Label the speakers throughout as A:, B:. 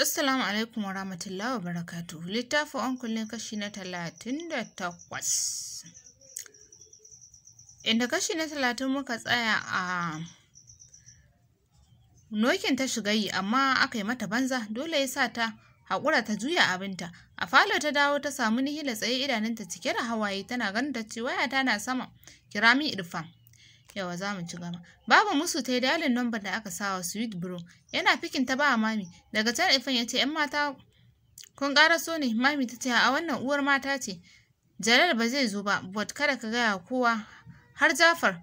A: Assalamu alaikum wa rahmatullahi wa barakatuhu. Littafin Uncle ne kashi na 38. Inda kashi na 30 muka tsaya a nokin ta shiga yi, amma aka yi mata banza, dole ya sa ta haƙura ta juya abinta. A falo ta dawo ta samu Nihila tsaye, idanunta cike da hawaye, tana ganin ta ce, "Wayata na sama, kira min Irfan." Yawa, za mu ci gaba. Babu musu ta yi dialing number da aka sawa Sweet Bro. Yana picking ta ba Mami. Daga can Irfan ya ce, "'Yan mata, kun so ne?" Mami ta ce, "A wannan uwar mata ce. Jalal ba zai zo ba, but kada ka gaya kowa, har Jafar,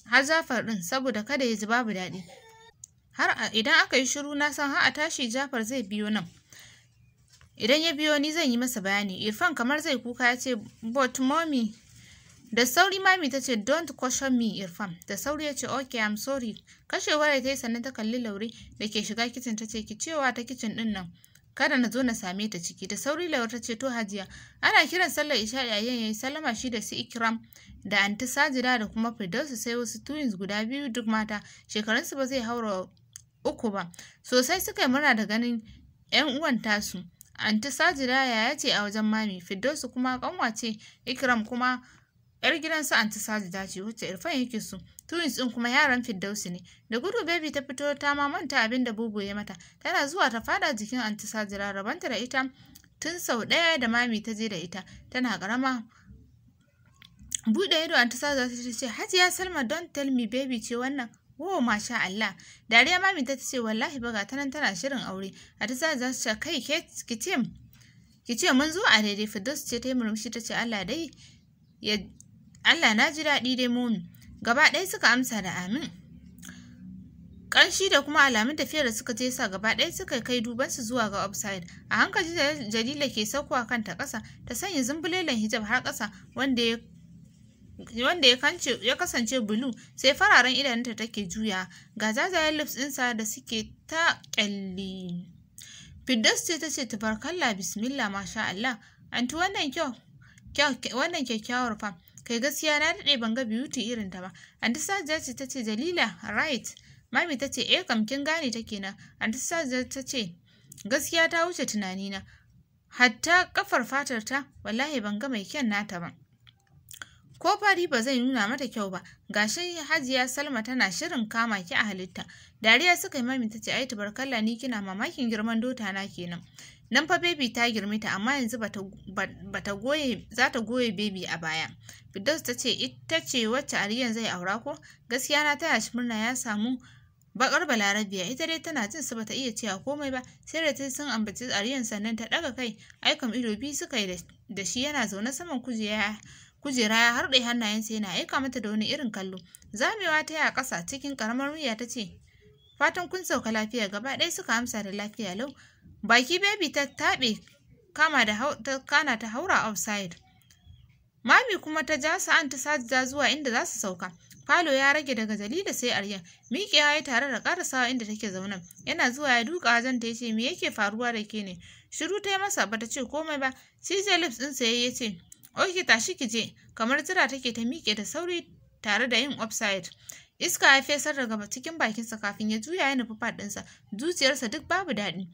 A: har Jafar din, saboda kada ya ji babu daɗi. Har idan aka yi shiru, na san har a tashi Jafar zai biyo nan. Idan ya biyo ni, zan yi masa bayani." Irfan kamar zai kuka ya ce, "But Mommy." Da sauri Mami ta ce, "Don't caution me, Irfan." Da sauri ya ce, "Okay, I'm sorry." Kashewar ta yi, sannan ta kalli Laure da ke shiga kicin, ta ce, "Ki cewa ta kicin din nan kada na zo na same ta ciki." Da sauri Laure ta ce, "To, Hajiya." Ana kiran sallar isha, yayin yayi sallama shi da su Ikram da Anti Sajida da kuma Firdausu, sai wasu twins guda biyu, duk mata, shekarunsu ba zai haura 3 ba. Sosai suka yi murna da ganin 'yan uwan tasu. Anti Sajida yaya ce a wajen Mami, Firdausu kuma kanwa ce, Ikram kuma yar gidan su Anti Sajida ce wacce Irfan yake so. Twins din kuma yaran Firdausi ne. Da gudu Baby ta fito, ta ma manta abin da Bubu ya mata. Tana zuwa ta fada jikin Anti Sajida, rabanta da ita tun sau ɗaya da Mami ta je da ita tana karama. Buɗe ido Anti Sajida ta ce, "Hajiya Salma, don't tell me Baby ce wannan. Oh, masha Allah." Dariya Mami ta ce, "Wallahi ba, ga ta nan tana shirin aure." Anti Sajida ta ce, "Kai, ki ce mun zo a daidai." Firdaus ce ta yi murmushi ta ce, "Allah dai ya Allah, na ji daɗi dai, Momi." Gaba ɗaya suka amsa da amin. Ƙanshi da kuma alamun tafiyar da suka je sa gaba ɗaya suka kai dubansu zuwa ga upside. A hankali Jalila ke saukowa kanta ƙasa, ta sanya zumbulelen hijab har ƙasa wanda ya kasance blue, sai fararen idanunta take juya, ga jajayen lips ɗinsa da suke ta ƙyalli. Firdaus ce ta ce, "Tubarkalla, bismillah, masha Allah. Anti, wannan kyau, wannan kyakkyawar fa. Kai, gaskiya na daɗe ban ga beauty irin ta ba." Anti Sajida ce ta ce, "Jalila, right?" Mami ta ce, "Eh kam, kin gane ta kenan." Anti Sajida ta ce, "Gaskiya ta wuce tunanina. Hatta kafar fatar ta, wallahi ban ga mai kyan nata ba. Ko fari ba zai nuna mata kyau ba. Gashi Hajiya Salma tana shirin kama ki a halitta." Dariya suka yi. Mami ta ce, "Ai tubarkalla, ni kina mamakin girman daughter na kenan. Nan fa Baby ta girme ta, amma yanzu bata goye, za ta goye Baby a baya." Firdaus ta ce, "Ita ce wacce Aryan zai aura ko? Gaskiya na taya shi murna, ya samu bakar Balarabiya." Ita dai tana jin su, bata iya cewa komai ba, sai da ta sun ambaci Aryan sannan ta daga kai. Aikam ido biyu suka yi da shi, yana zaune saman kujera ya harɗe hannayensa yana aika mata da wani irin kallo. Zamewa ta yi a ƙasa, cikin ƙaramar murya ta ce, "Fatan kun sauka lafiya." Gaba ɗaya suka amsa da lafiya lau. Baki Baby ta taɓe kama da ta kana ta haura upside. Mami kuma ta ja su Anti Sajida zuwa inda za su sauka. Falo ya rage daga Jalila sai Aryan. Miƙewa ya tare da ƙarasawa inda take zaune. Yana zuwa ya duka wajen ta, yace, "Me yake faruwa da ke ne?" Shiru ta yi masa, bata ce komai ba. Cije lips ɗinsa ya ce, "Okay, tashi ki je." Kamar jira take ta miƙe da sauri tare da yin upside. Iska ya fesar daga cikin bakinsa kafin ya juya ya nufi part ɗinsa. Zuciyarsa duk babu daɗi.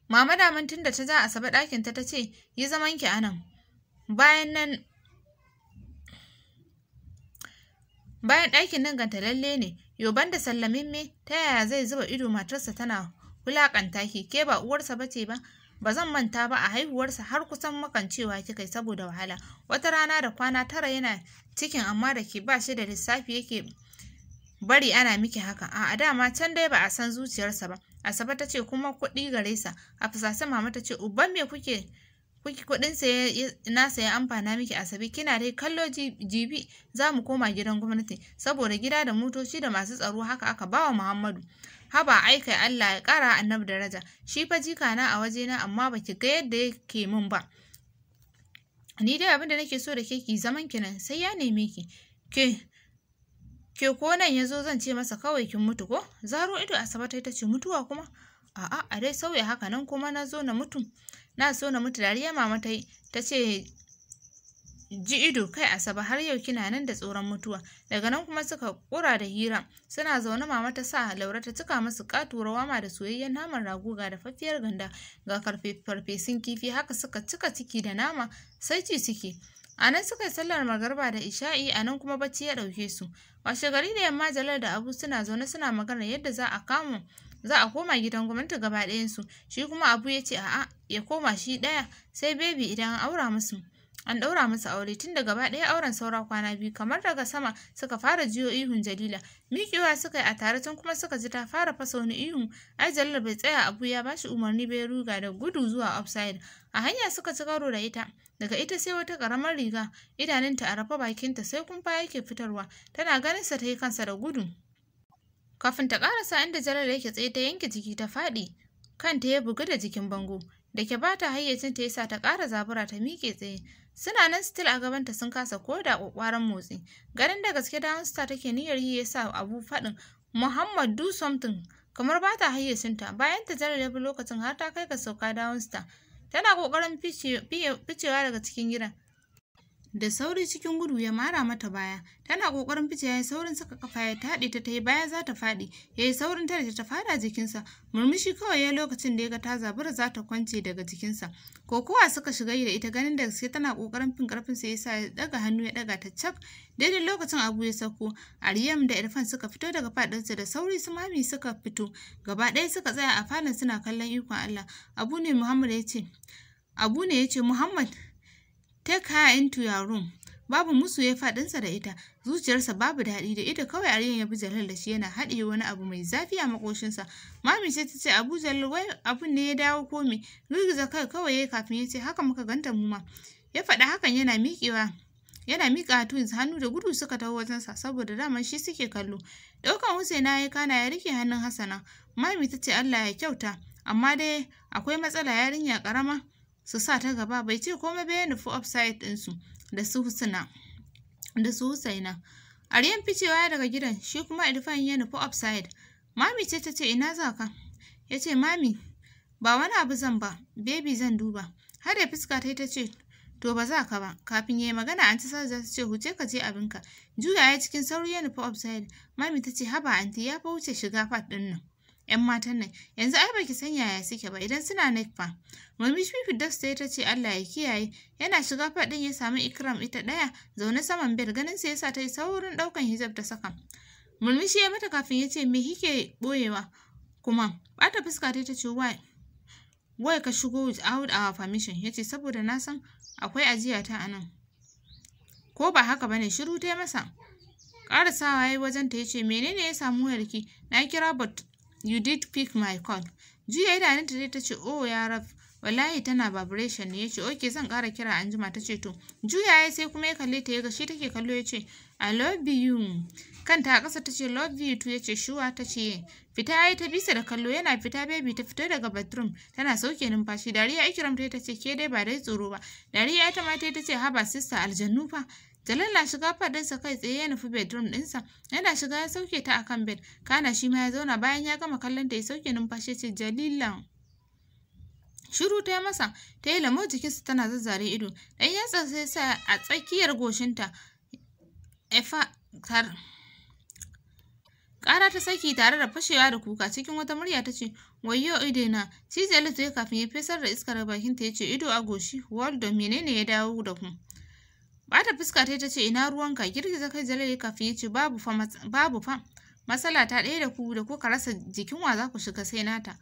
A: Mama daman tun da ta ja Asabe ɗakinta ta ce, "Yi zaman ki anan." Bayan nan bayan ɗakin nan gantalalle ne, yo banda sallamimme, ta yaya zai zuba ido matarsa tana wulaƙanta ki? Ke ba uwarsa ba ce ba? Ba zan manta ba, a haihuwarsa har kusan makancewa kika yi saboda wahala. Wata rana da kwana 9 yana cikin, amma da ke ba shi da lissafi yake bari ana miki haka. A dama can dai ba a san zuciyarsa ba. Asabe ta ce, "Kuma kuɗi gare sa." A fusace Mama ta ce, "Uban me kuke kuɗin sa nasa ya amfana miki, Asabe? Kina dai kallo, jibi za mu koma gidan gwamnati saboda gida da motoci da masu tsaro, haka aka bawa Muhammadu. Haba, ai kai, Allah ya ƙara Annabi daraja. Shi fa jika na a wajena, amma baki ga yadda yake min ba. Ni dai abin da nake so da ke, ki zaman ki nan, sai ya neme ki. Ke ko nan ya zo zan ce masa kawai kin mutu ko?" Zaro ido Asabe ta ce, "Mutuwa kuma? A'a, a dai sauya haka nan kuma na zo na mutu, na so na mutu." Dariya Mama ta yi, ta ce Ji ido kai Asabe, har yau kina nan da tsoron mutuwa. Daga nan kuma suka kura da hira. Suna zaune mama ta sa Laura ta cika musu katuwar wama da soyayyen naman rago, ga dafaffiyar ganda, ga farfesun kifi. Haka suka cika ciki da nama, sai ci suke. A nan suka yi sallar magarba da isha'i, a nan kuma bacci ya ɗauke su. Washe gari da yamma, Jalal da Abu suna zaune suna magana yadda za a koma gidan gwamnati gaba ɗayansu. Shi kuma Abu ya ce a'a, ya koma shi ɗaya, sai Baby idan an ɗaura masa aure, tun da gaba ɗaya auren saura kwana 2. Kamar daga sama suka fara jiyo ihun Jalila. Miƙewa suka yi a tare, tun kuma suka ji ta fara fasa wani ihun. Ai Jalal bai tsaya Abu ya bashi umarni bai ruga da gudu zuwa upside. A hanya suka ci karo da ita, daga ita sai wata ƙaramar riga, idanunta a rufe, bakinta sai kumfa yake fitarwa. Tana ganin sa ta yi kansa da gudu. Kafin ta ƙarasa inda Jalal yake tsaye, ta yanke jiki ta faɗi, kanta ya bugu da jikin bango. Da ke bata hayyacinta yasa ta ƙara zabura ta miƙe tsaye. Suna nan still a gabanta, sun kasa ko da ƙwaƙwaran motsi. Ganin da gaske downstairs take niyyar yi yasa Abu faɗin, "Muhammad, do something." Kamar ba ta hayyacinta, bayan ta Jalal ya bi lokacin har ta kai ga sauka downstairs. Tana ƙoƙarin ficewa daga cikin gidan. Da sauri cikin gudu ya mara mata baya. Tana kokarin fice, yayi saurin saka kafa ya taɗe ta, tayi baya za ta faɗi. Yayi saurin tare ta fada jikinsa. Murmushi kawai ya lokacin da ya ga ta zabura za ta kwance daga jikinsa. Kokowa suka shiga yi da ita. Ganin da gaske tana kokarin fin karfin sa yasa ya daga hannu ya daga ta cak. Daidai lokacin Abu ya sako. Ariyam da Irfan suka fito daga faɗinsa da sauri, su Mami suka fito. Gaba ɗaya suka tsaya a falon suna kallon ikon Allah. Abu ne ya ce, "Muhammad, take her into your room." Babu musu ya faɗinsa da ita, zuciyarsa babu daɗi. Da ita kawai Aryan ya bi Jalal da shi, yana haɗiye wani abu mai zafi a makoshinsa. Mami ce ta ce, "Abu Jalal, wai abun ne ya dawo ko me?" Girgiza kai kawai ya kafin ya ce, "Haka muka ganta mu ma." Ya faɗi hakan yana miƙewa. Yana miƙa twins hannu, da gudu suka taho wajensa saboda daman shi suke kallo. Ɗaukan Husaina ya, kana ya rike hannun Hassana. Mami ta ce, "Allah ya kyauta, amma dai akwai matsala, yarinya ƙarama su sa ta gaba." Bai ce komai ba, ya nufi upside ɗinsu da su Husna da su Husaina. Aryan ficewa daga gidan, shi kuma Irfan ya nufi upside. Mami ce ta ce, "Ina za ka?" Ya ce, "Mami, ba wani abu zan ba, Baby zan duba." Har da fuska ta ce, "To, ba za ka ba." Kafin ya yi magana, Anti Sarah ta ce, "Huce ka je abinka." Juya ya cikin sauri ya nufi upside. Mami ta ce, "Haba Anti, ya fa wuce shiga part ɗin nan. 'Yan matan nan yanzu ai baki san yaya suke ba, idan suna nek fa?" Murmushi Firdaus ta ce, "Allah ya kiyaye." Yana shiga faɗin ya samu Ikram ita ɗaya zaune saman bed. Ganin sa yasa ta yi saurin ɗaukan hijab ta saka. Murmushi ya mata kafin ya ce, "Me kike boyewa kuma?" Bata fuska ta ce, "Why ka shigo without our permission?" Ya ce, "Saboda na san akwai ajiya ta anan, ko ba haka bane?" Shiru ta masa. Ƙarasawa ya yi wajen ta ya ce, "Menene ya samu wayarki? Na kira but you didn't pick my call." Juya idanunta dai ta ce, "Oh ya Rab, wallahi tana vibration ne." Ya ce, "Okay, zan ƙara kira anjima." Ta ce, "To." Juya ya sai kuma ya kalle ta, ya ga shi take kallo, ya ce, "I love you." Kanta a ƙasa ta ce, "Love you too." Ya ce, "Sure?" Ta ce. Fita ya ta bisa da kallo. Yana fita Baby ta fito daga bedroom tana sauke numfashi. Dariya Ikram ta ce, "Ke dai ba dai tsoro ba." Dariya ita ma ta ce, "Haba sister, aljannu fa." Jalal na shiga faɗinsa, kai tsaye ya nufi bedroom ɗinsa. Yana shiga ya sauke ta akan bed. Kana shi ma ya zauna. Bayan ya gama kallon ta, ya sauke numfashi ya ce, "Jalila." Shiru ta yi masa, ta yi lamo jikinsa tana zazzare ido. Ɗan yatsa sai sa a tsakiyar goshinta. Efa tar. Ƙara ta saki tare da fashewa da kuka. Cikin wata murya ta ce, "Wayyo idona." Cije lips ya kafin ya fesar da iskar bakinta ya ce, "Ido a goshi, Waldo, menene ya dawo da ku?" Bata fuska ta ce, "Ina ruwanka?" Girgiza kai Jalal kafin ya ce, "Babu fa matsala ta ɗaya da ku da kuka rasa jikin wa za ku shiga sai nata."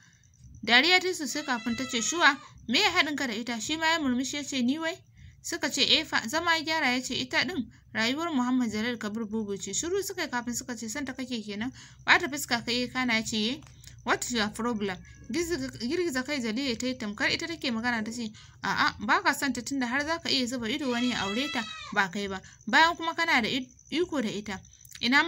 A: Dariya ta sosai kafin ta ce, "Sure, me ya haɗin ka da ita?" Shi ma ya murmushi ya ce, "Ni wai?" Suka ce, "Eh fa." Zama ya gyara ya ce, "Ita ɗin rayuwar Muhammad Jalal Kabir Bobo ce." Shiru suka yi kafin suka ce, "Santa kake kenan?" Bata fuska kai kana ya ce, "Ye, what is your problem?" Girgiza kai Jalila ta yi tamkar ita take magana ta ce, "A'a, ba ka son ta tunda har za ka iya zuba ido wani ya aure ta ba kai ba, bayan kuma kana da iko da ita. Ina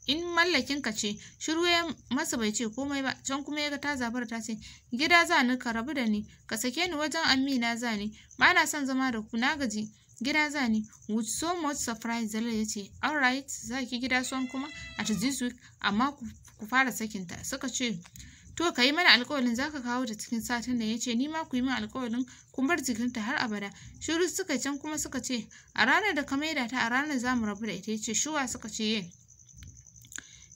A: in mallakin ka ce?" Shiru ya masa, bai ce komai ba. Can kuma ya ga ta zabara ta ce, "Gida za ni, ka rabu da ni, ka sake ni, wajen Amina za ni, ba na son zama da ku, na gaji, gida za ni." With so much surprise Jalal ya ce, "Alright, za ki gida son kuma at this week, amma ku fara sakinta." Suka ce To ka yi mana alƙawarin za ka kawo ta cikin satin nan. Ya ce, ni ma ku yi min alƙawarin kun bar jikinta har abada. Shiru suka can kuma suka ce, a ranar da ka maida ta a ranar za mu rabu da ita. Ya ce, shuwa? Suka ce yin.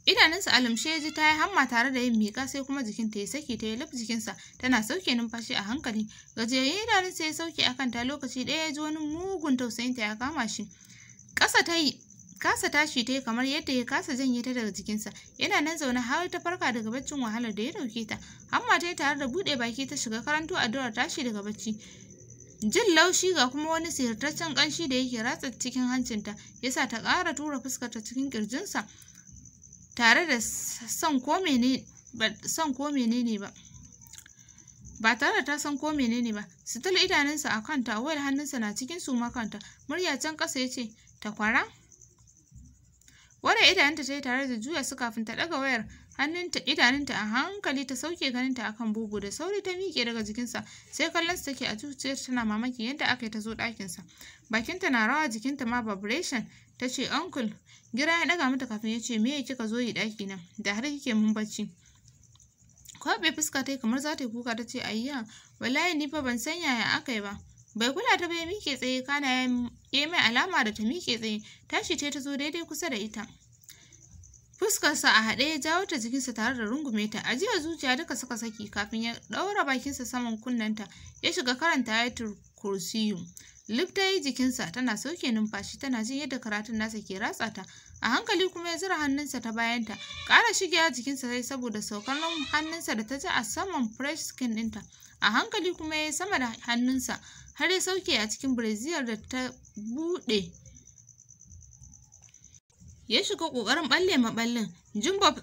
A: Idanunsa a lumshe ya ji ta yi hamma tare da yin miƙa, sai kuma jikinta ya saki ta yi luf jikinsa tana sauke numfashi a hankali. Gajiyayyun idanunsa ya sauke a kanta, lokaci ɗaya ya ji wani mugun tausayinta ya kama shi. Ƙasa ta yi kasa tashi ta yi kamar yadda ya kasa janye ta daga jikinsa. Yana nan zaune har ta farka daga baccin wahalar da ya dauke ta. Hamma ta yi tare da buɗe baki ta shiga karanto addu'ar tashi daga bacci. Jin laushi ga kuma wani sihirtaccen ƙanshi da yake ratsa cikin hancinta yasa ta ƙara tura fuskarta cikin ƙirjinsa tare da son ko menene ba. Ba tare da ta san ko menene ba. Sitil idanunsa a kanta, wayar hannunsa na cikin suma kanta. Murya can ƙasa ya ce, takwara? Ware idanunta ta yi tare da juya su kafin ta ɗaga wayar hannunta idanunta a hankali ta sauke ganinta akan Bubu. Da sauri ta miƙe daga jikinsa, sai kallon su take a zuciyarta tana mamakin yadda aka yi ta zo ɗakinsa. Bakinta na rawa, jikinta ma vibration, ta ce, uncle. Gira ya ɗaga mata kafin ya ce, me kika zo yi ɗakina da har kike mun bacci? Kwaɓe fuska ta yi kamar za ta yi kuka, ta ce, ayya, wallahi ni fa ban san yaya aka yi ba. Bai kula ta ba, ya miƙe tsaye, kana ya yi mai alama da ta miƙe tsaye. Tashi ce ta zo daidai kusa da ita. Fuskarsa a haɗe ya jawo ta jikinsa tare da rungume ta. Ajiyar zuciya duka suka saki kafin ya ɗaura bakinsa saman kunnenta ya shiga karanta Ayatul Kursiyu. Lif ta yi jikinsa tana sauke numfashi, tana jin yadda karatun nasa ke ratsa ta. A hankali kuma ya zura hannunsa ta bayanta. Ƙara shigewa jikinsa sai saboda saukar hannunsa da ta ji a saman fresh skin ɗinta. A hankali kuma ya yi sama da hannunsa har ya sauke a cikin brazier da ta buɗe. Ya shiga ƙoƙarin ɓalle maɓallin. Jin bob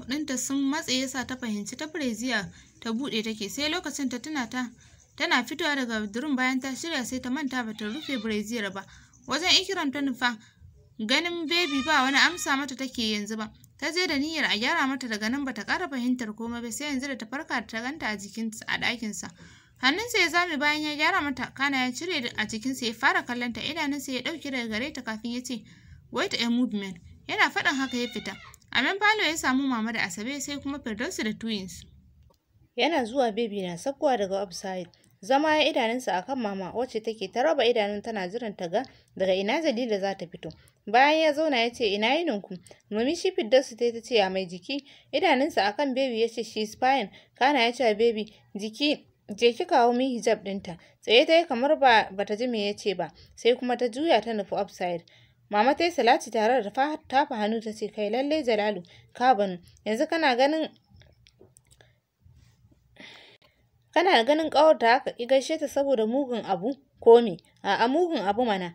A: ɗinta sun matse yasa ta fahimci ta brazier ta buɗe take. Sai lokacin ta tuna ta tana fitowa daga bedroom bayan ta shirya sai ta manta bata rufe brazier ba. Wajen Ikram ta nufa, ganin Baby ba wani amsa mata take yanzu ba. Ta je da niyyar a gyara mata, daga nan bata ƙara fahimtar komai ba sai yanzu da ta farka ta ganta a jikin a ɗakinsa. Hannunsa ya zame bayan ya gyara mata, kana ya cire a jikinsa ya fara kallon ta. Idanunsa ya ɗauke daga gare ta kafin ya ce, wait a movement. Yana faɗin haka ya fita. A main falo ya samu Mama da Asabe, sai kuma Firdausu da twins.
B: Yana zuwa Baby na sakkowa daga upside. Zama ya idanunsa akan Mama wacce take ta raba idanun tana jiran ta ga daga ina Jalila za ta fito. Bayan ya zauna ya ce, ina yininku? Murmushi Firdausu ta ce, ya mai jiki? Idanunsa akan Baby ya ce, she is fine. Kana ya ce, Baby, jiki je ki kawo min hijab ɗinta. Tsaye ta yi kamar ba bata ji me ya ce ba, sai kuma ta juya ta nufi upside. Mama ta yi salati tare da tafa hannu ta ce, kai lallai Jalalu ka banu. Yanzu kana ganin ƙawarta haka ki gaishe ta saboda mugun abu ko me? A'a, mugun abu mana.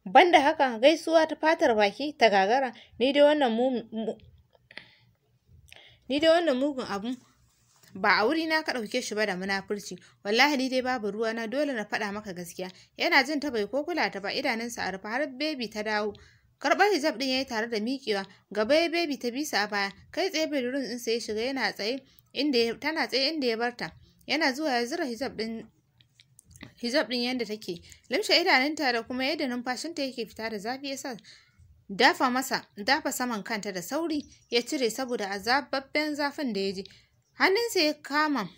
B: Banda haka gaisuwa ta fatar baki ta gagara. Ni dai wannan mugun abu ba a wuri na ka ɗauke shi ba da munafurci. Wallahi ni dai babu ruwa na, dole na faɗa maka gaskiya. Yana jin ta bai ko kula ta ba, idanunsa a rufe har Baby ta dawo. Karɓar hijab ɗin yayi tare da miƙewa gaba ya Baby ta bisa a baya. Kai tsaye bedroom ɗinsa ya shiga, yana tsaye inda tana tsaye inda ya barta. Yana zuwa ya zura hijab ɗin yadda take. Limshe idanunta da kuma yadda numfashinta yake fita da zafi yasa dafa masa dafa saman kanta da sauri ya cire saboda azababben zafin da ya ji. Hannunsa ya kama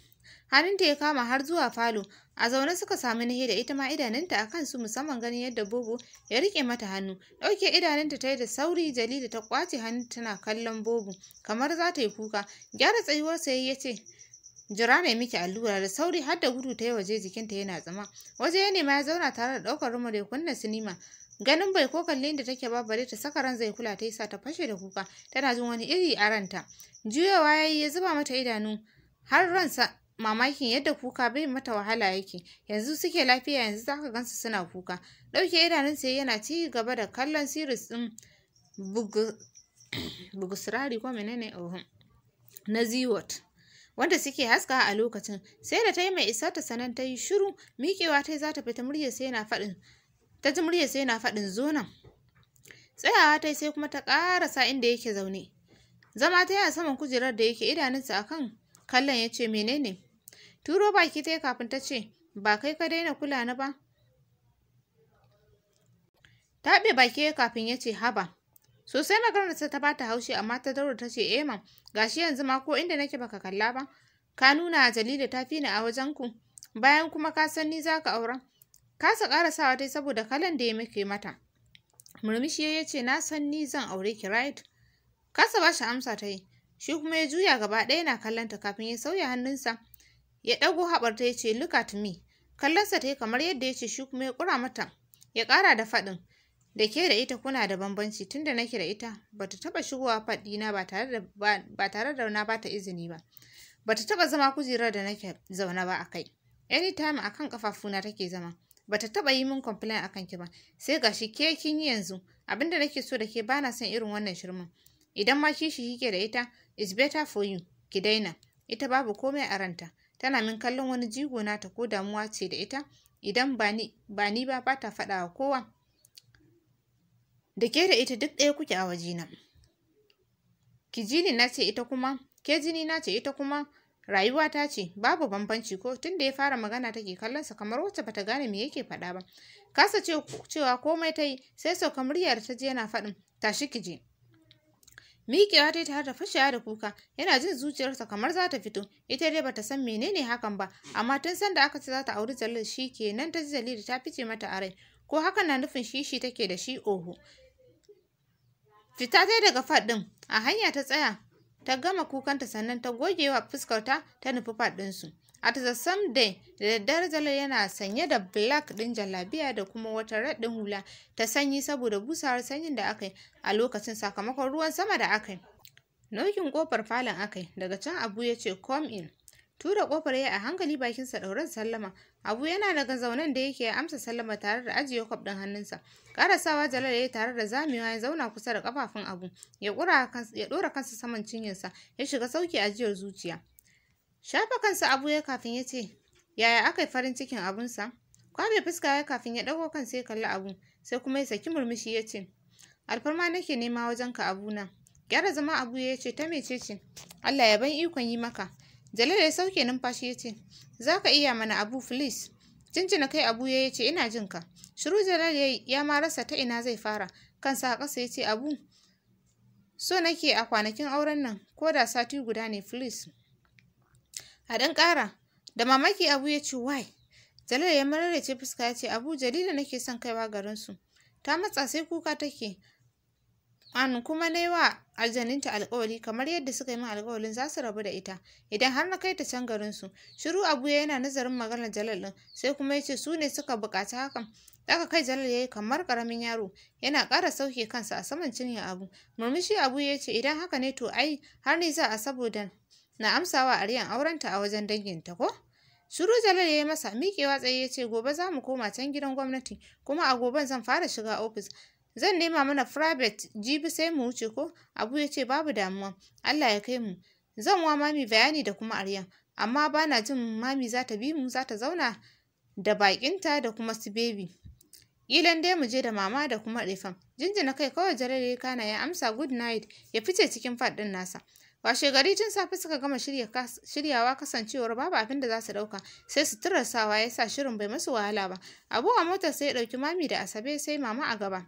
B: hannunta ya kama har zuwa falo. A zaune suka sami Nahida, ita ma idanunta a kansu, musamman ganin yadda Bobo ya rike mata hannu. Ɗauke idanunta ta yi da sauri, Jalila ta kwace hannu tana kallon Bobo kamar za ta yi kuka. Gyara tsayuwarsa ya ce, jira ne miki allura. Da sauri har da gudu ta yi waje, jikinta yana tsama. Waje ya nema ya zauna tare da ɗaukar rumar ya kunna sinima. Ganin bai ko kalli inda take ba bare ta saka ran zai kula ta yasa ta fashe da kuka, tana jin wani iri a ranta. Juyawa ya yi ya zuba mata idanu har ransa mamakin yadda kuka bai mata wahala yake. Yanzu suke lafiya, yanzu zaka gansu suna kuka. Ɗauke idanunsa yana ci gaba da kallon series ɗin Bugusrari ko menene oho na Ziwot wanda suke haska a lokacin. Sai da ta yi mai isa ta sanan ta yi shiru. Miƙewa ta yi za ta fita, muryar sai yana faɗin ta ji muryar sai yana faɗin, zo nan. Tsayawa ta yi sai kuma ta ƙarasa inda yake zaune. Zama ta yi a saman kujerar da yake, idanunsa akan kallon ya ce, menene? Turo baki ta yi kafin ta ce, ba kai ka daina kula na ba. Taɓe baki ya kafin ya ce, haba. Sosai maganar ta bata haushi, amma ta daure ta ce, "Eh mam, gashi yanzu ma ko inda nake baka kalla ba. Ka nuna Jalila ta fi ni a wajen ku, bayan kuma ka san ni zaka aura." Kasa karasawa tai saboda kalan da ya muke mata. Murmushi ya ce, "Na san ni zan aure ki, right?" Kasa bashi amsa ta yi. Shi kuma ya juya gaba ɗaya na kallonta kafin ya sauya hannunsa. Ya ɗago haɓarta ya ce, "Look at me." Kallonsa ta yi kamar yadda ya ce, shi kuma ya ƙura mata. Ya ƙara da faɗin, "Da ke da ita kuna da bambanci. Tunda nake da ita bata taɓa shigowa faɗina ba tare da na bata izini ba. Bata taɓa zama kujerar da nake zaune ba a kai. Anytime akan kafafuna take zama. Bata taɓa yi min complain akan ki ba. Sai gashi ke kin yi yanzu. Abinda nake so da ke, bana son irin wannan shirman. Idan ma kishi kike da ita, it's better for you ki daina. Ita babu komai a ranta. Tana min kallon wani jigo nata, ko damuwa ce da ita, idan ba ni ba bata faɗa wa kowa. Da ke da ita duk ɗaya kuke a wajena. Ki jini na ce ita kuma, ke jini na ce, ita kuma rayuwa ta ce, babu bambanci ko?" Tunda ya fara magana take kallon sa kamar wacce bata gane me yake faɗa ba. Kasa cewa komai ta yi, sai sauka muryar ta ji yana faɗin, "Tashi ki je." Miƙewa ta tare da fashewa da kuka, yana jin zuciyarsa kamar za ta fito. Ita dai bata san menene hakan ba, amma tun sanda aka ce za ta auri Jalil, shi kenan ta ji Jalil ta fice mata a rai. Ko hakan na nufin shi take da shi? Oho. Fita ta daga fat ɗin, a hanya ta tsaya, ta gama kukanta, sannan ta gogewa fuskarta ta nufi fat ɗinsu. At the same day, da daddare, Jalal yana sanye da black ɗin jallabiya da kuma wata red ɗin hula ta sanyi saboda busawar sanyin da aka yi a lokacin sakamakon ruwan sama da aka yi. Knocking kofar falon aka yi, daga can Abu ya ce, "Come in." Tura kofar ya a hankali, bakinsa ɗauren sallama. Abu yana daga zaunen da yake ya amsa sallama tare da ajiye cup ɗin hannunsa. Karasawa Jalal ya yi tare da zamewa ya zauna kusa da kafafun Abu. Ya ɗora kansa saman cinyarsa, ya shiga sauke ajiyar zuciya. Shafa kansa Abu ya kafin ya ce, "Yaya aka yi farin cikin abunsa?" Kwabe fuska ya kafin ya ɗago kansa ya kalli Abu, sai kuma ya saki murmushi ya ce, "Alfarma nake nema wajenka, Abuna." Gyara zama Abu ya ce, "Ta mece ce? Allah ya ban ikon yi maka." Jalal ya sauke numfashi ya ce, "Za ka iya mana, Abu, please." Jinjina kai Abu ya ce, "Ina jin ka." Shiru Jalal ya ya ma rasa ta ina zai fara. Kansa a ƙasa ya ce, "Abu, so nake a kwanakin auren nan, ko da sati guda ne, please. A ɗan ƙara." Da mamaki Abu ya ce, "Why?" Jalal ya mararece fuska ya ce, "Abu, Jalila nake son kaiwa garinsu. Ta matsa sai kuka take. An kuma na yi wa aljaninta alƙawari, kamar yadda suka yi min alƙawarin za su rabu da ita idan har na kai ta can garinsu." Shiru Abu yana nazarin maganar Jalal ɗin, sai kuma ya ce, "Su ne suka buƙaci hakan?" Daga kai Jalal ya yi kamar ƙaramin yaro, yana ƙara sauke kansa a saman cinyar Abu. Murmushi Abu ya ce, "Idan haka ne, to ai har ni za a, saboda na amsawa Aryan aurenta a wajen danginta ko?" Shiru Jalal ya yi masa, miƙewa tsaye ya ce, "Gobe za mu koma can gidan gwamnati, kuma a goben zan fara shiga ofis. Zan nema mana private, jibi sai mu wuce ko?" Abu ya ce, "Babu damuwa, Allah ya kai mu. Zan wa mami bayani da kuma Aryan, amma bana jin mami za ta bi mu, za ta zauna da baƙinta da kuma su baby. Ƙilan dai mu je da mama da kuma Irfan." Jinjina kai kawai Jalal ya, kana ya amsa, "Good night," ya fice cikin fat ɗin nasa. Washe gari tun safe suka gama shiryawa, kasancewar babu abin da za su ɗauka sai suturar sawa, ya sa shirin bai masu wahala ba. Abu a motar sai ya ɗauki mami da Asabe, sai mama a gaba.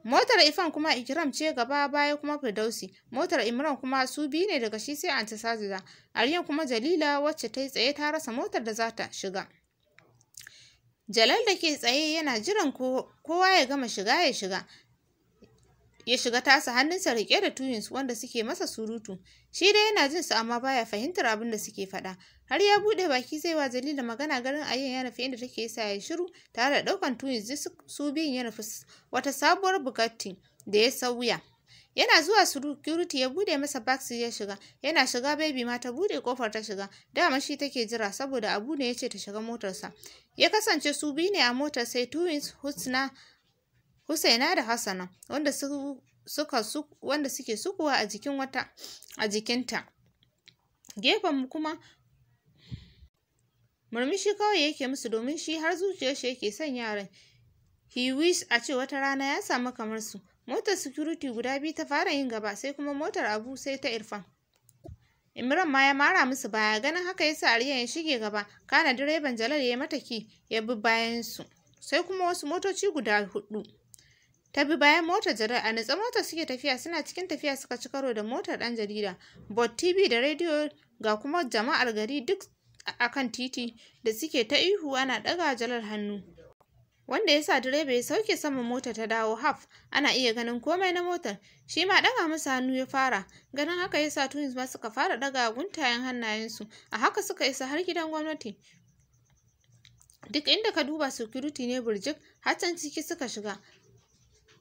B: Motar Ifan kuma Ikram ce gaba, baya kuma Firdausi. Motar Imran kuma su biyu ne, daga shi sai Anti Sajida. Aryan kuma Jalila, wacce ta yi tsaye ta rasa motar da za ta shiga. Jalal da ke tsaye yana jiran kowa ya gama shiga ya shiga tasa, hannunsa riƙe da twins wanda suke masa surutu. Shi dai yana jin su amma baya fahimtar abin da suke faɗa. Har ya buɗe baki zai wa Jalila magana, garin Ayyan ya nufi inda take sa ya shiru tare da ɗaukan twins su biyun ya nufi wata sabuwar Bugatti da ya sauya. Yana zuwa, security ya bude masa back ya shiga. Yana shiga, baby ma ta bude kofar ta shiga. Dama shi take jira saboda Abu ne ya ce ta shiga motarsa. Ya kasance su biyu ne a motar, sai twins Husna, Husaina da Hassana, wanda su suka su wanda suke sukuwa a jikin wata a jikinta. Gefen kuma murmushi kawai yake musu, domin shi har zuciyar shi yake son yaran. He wish a ce wata rana ya samu kamar su. Motar security guda biyu ta fara yin gaba, sai kuma motar Abu, sai ta Irfan. Imran ma ya mara musu baya. Ganin haka yasa Aryan ya shige gaba, kana direban Jalal ya mata key ya bi bayan su. Sai kuma wasu motoci guda hudu. Ta bi bayan motar Jalal. A nutse motar suke tafiya. Suna cikin tafiya suka ci karo da motar ɗan jarida. Bot TV da rediyo, ga kuma jama'ar gari duk akan titi da suke ta ihu ana ɗaga Jalal hannu. Wanda ya sa direba ya sauke saman motar ta dawo half, ana iya ganin komai na motar. Shi ma ɗaga masa hannu ya fara. Ganin haka ya sa twins ma suka fara ɗaga guntayen hannayensu. A haka suka isa har gidan gwamnati. Duk inda ka duba security ne burjik, har can ciki suka shiga.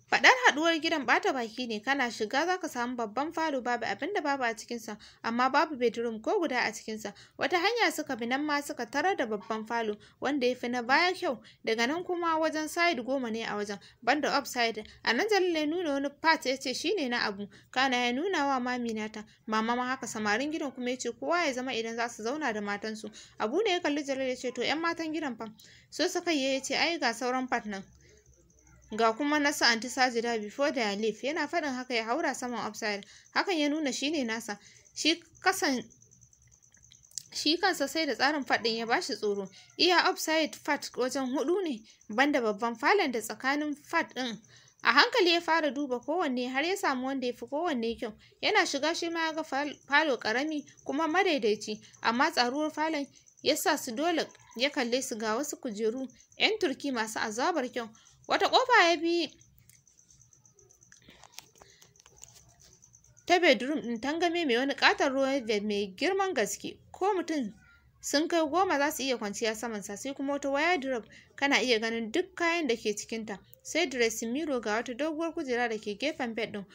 B: Faɗar haɗuwar gidan ɓata baki ne. Kana shiga zaka samu babban falo, babu abin da babu a cikinsa, amma babu bedroom ko guda a cikinsa. Wata hanya suka bi, nan ma suka tarar da babban falo wanda ya fi na baya kyau. Daga nan kuma wajen side 10 ne a wajen, banda upside. A nan Jalal ya nuna wani part ya ce shine na Abu, kana ya nuna wa mami nata, mama ma haka. Samarin gidan kuma ya ce kowa ya zama idan za su zauna da matansu. Abu ne ya kalli Jalal ya ce, "To, 'yan matan gidan fa?" So suka yi ya ce, "Ai ga sauran part nan, ga kuma na su Anti Sajida before their leave." Yana faɗin haka ya haura saman upside, hakan ya nuna shine nasa. Shi kasan shi kansa sai da tsarin faɗin ya bashi tsoro. Iya upside part wajen hudu ne, banda babban falon da tsakanin part ɗin. A hankali ya fara duba kowanne har ya samu wanda ya fi kowanne kyau. Yana shiga shi ma ya ga falo karami kuma madaidaici, amma tsaruwar falon ya sa su dole ya kalle su. Ga wasu kujeru 'yan Turki masu azabar kyau. Wata ƙofa ya bi ta bedroom ɗin, tangame mai wani ƙaton ruwan bed mai girman gaske, ko mutum sun kai 10 za su iya kwanciya samansa. Sai kuma wata wardrobe, kana iya ganin duk kayan da ke cikinta, sai dressing mirror, ga wata doguwar kujera da ke gefen bed ɗin.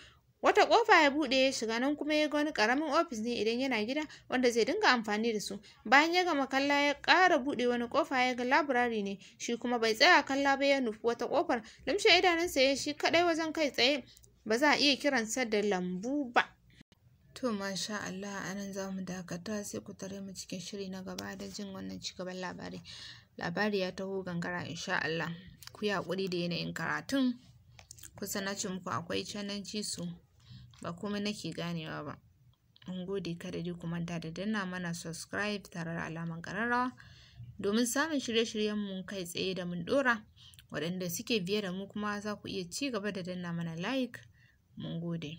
B: Wata ƙofa ya buɗe ya shiga, nan kuma ya ga wani ƙaramin ofis ne idan yana gida wanda zai dinga amfani da su. Bayan ya gama kalla ya ƙara buɗe wani ƙofa, ya ga library ne shi kuma. Bai tsaya kalla ba, ya nufi wata ƙofar. Lumshe idanunsa ya shi kaɗai wajen kai tsaye ba za a iya kiransa da lambu ba.
A: To, masha Allah, a nan za mu dakata, sai ku tare mu cikin shiri na gaba da jin wannan cigaban labari. Labari ya taho gangara insha Allah. Ku yi haƙuri da yanayin karatun. Kusa na ce muku akwai cananci su, ba komai nake ganewa ba. Mun gode, kada dai ku manta da danna mana subscribe tare da alamar ƙararrawa domin samun shirye-shiryenmu kai tsaye da mun ɗora. Waɗanda suke biye da mu kuma za ku iya ci gaba da danna mana like. Mun gode.